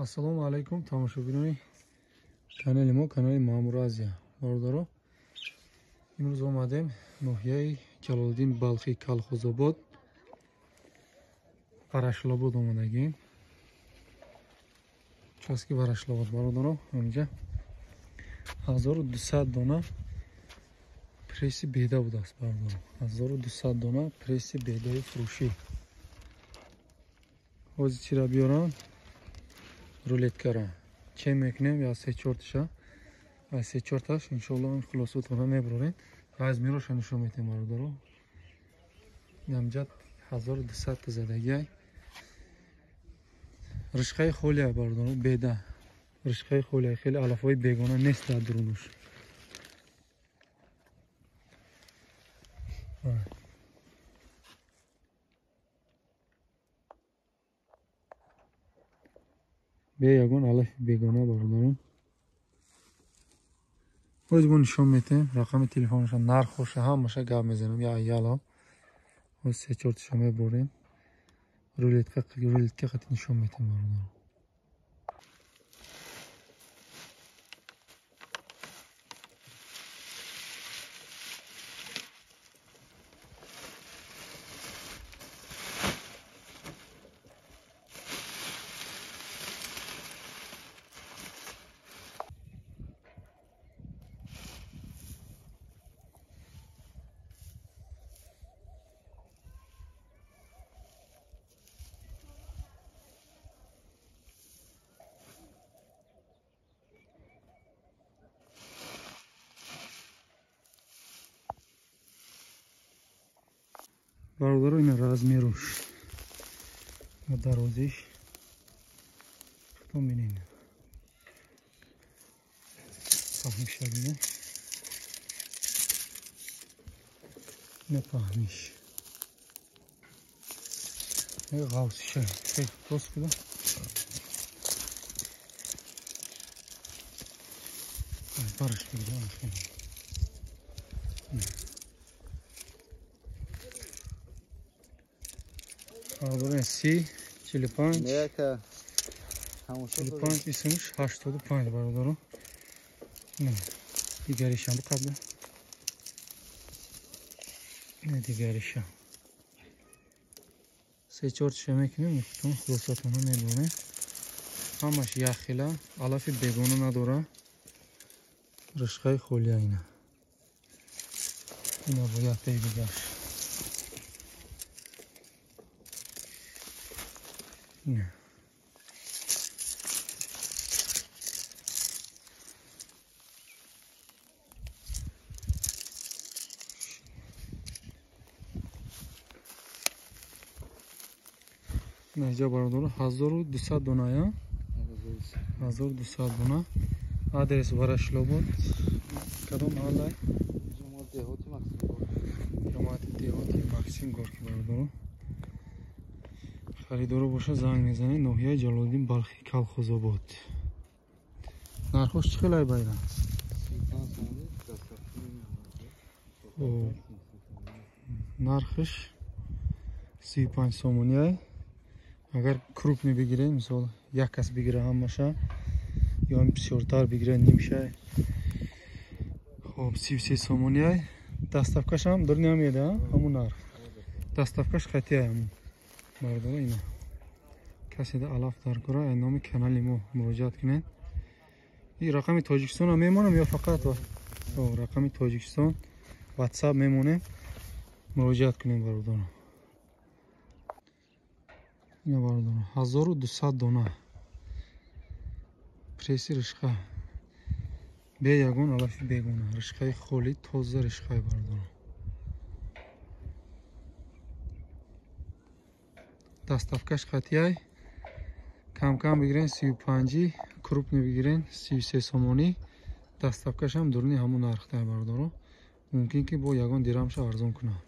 Ассалому алайкум тамошобинони канали мо, канали Маъмур Азия. Бародаро, имрӯз омадем ноҳияи Ҷалолиддин Балхӣ, Калхозобод, Варашилобод омадагем. Участки Варашилобод, бародаро, ҳаминҷа 1200 дона пресси беда будааст, бародаро. 1200 дона пресси бедаи фурӯшӣ. Ҳозир чира биёрам? Рулеткара чен мекунем я се-чорташа, а се-чорташ иншоалло хулосатона мебарорем. Размероша нишон метем, бародаро. Ҳамҷа 1200 та задагиай. Ришқаи холия, бародаро, беда. Ришқаи холия, хеле алафҳои бегона нест дар дурунуш. Бе ягон алафи бегона, бародарон. Боз бо нишон метем рақами телефонша, нархоша, ҳамаша гап мезанем. Я яла. Боз се-чорташа мебарем. Рулетка қати нишон метем, бародарон. Бародаро, ина размеруш ва дарозиш худтон бинед. Паҳмиша бинед. Ина паҳмиш. Ғавсиша. Рост куда? Бараш бигирам. Бародарон, 30, 45, 45 исмш 85, бародарон. Дигаришам бақабла. Дигаришам. Се-чорташа мекунем, худтон хулосатона медонем. Ҳамаш яхила, алафи бегона надора. Ришқаи холия ина. Ина бо яктаи дигарш. Наҷа, бародаро, 1200 дона, я? 1200 дона. Адрес Варашилобод. Кадом маҳалла? Ҷамоати деҳоти Максим Горки, бародаро. Харидоро боша занг мезанед, ноҳияи Ҷалолиддин Балхӣ, Калхозобод. Нархош чӣ хелай байра? Нархш 35 сомониай. Агар крупный бигирем, мисол як кас бигира ҳамаша, ё бисёртар бигира нимша. Хоб, 33 сомониай. Доставкашам дур намеда, ҳамун нарх. Доставкаш хатиай ҳамун. Бародаро, ина касе да алаф дар кора, номи канали мо муроҷиат кунед. Ин рақами Тоҷикистонро мемонам ё фақат рақами Тоҷикистон WhatsApp мемонем, муроҷиат кунем, бародаро. Ина, бародаро, 1200 дона пресси ришқа, бе ягон алафи бегона, ришқаи холӣ, тоза ришқаи, бародаро. Доставкаш хатияй. Кам-кам бигирен 35, крупный бигирен 33 сомонӣ. Доставкашам дуруни ҳамун нархтай, бародаро. Мумкин ки бо ягон дирамша арзон кунам.